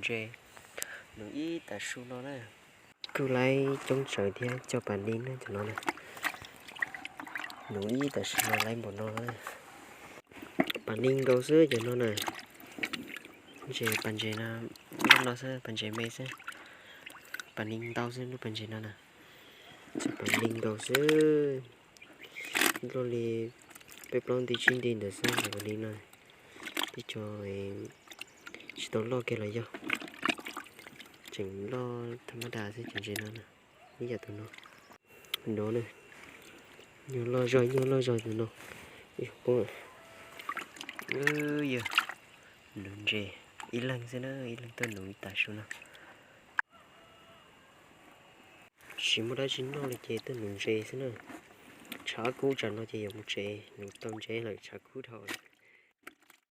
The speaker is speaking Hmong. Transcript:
Ntses, nuv ib tam su no na. Kuj laib coob tsawv thiab cov pas neeg na cov no na. Nuv ib tam su no laib npaum no na. Pas neeg nkaus xwb cov no na. Ntses, pas ntses no, lub no xwb, pas ntses me xwb. Pas neeg ntau xwb lub pas ntses no na. Txog pas neeg nkaus xwb. Loj li peb plaub nti tsib nti ntawd xwb, pas neeg no. Tib co tsis tau loj kiag los yog, tseem loj tham mab das xwb cov ntses no na. Ib yam tus no, no na, nyuag loj zog nyuag loj zog tus no. Yog nuv ntses ib leeg xwb na, ib leeg tuaj nuv ib tam su no. Tsis muaj dab tsi noj li ces tuaj nuv ntses xwb na. Tshav kub tsam no ces yuav mus tsev, nuv tau ntses lawm tshav kub dhau.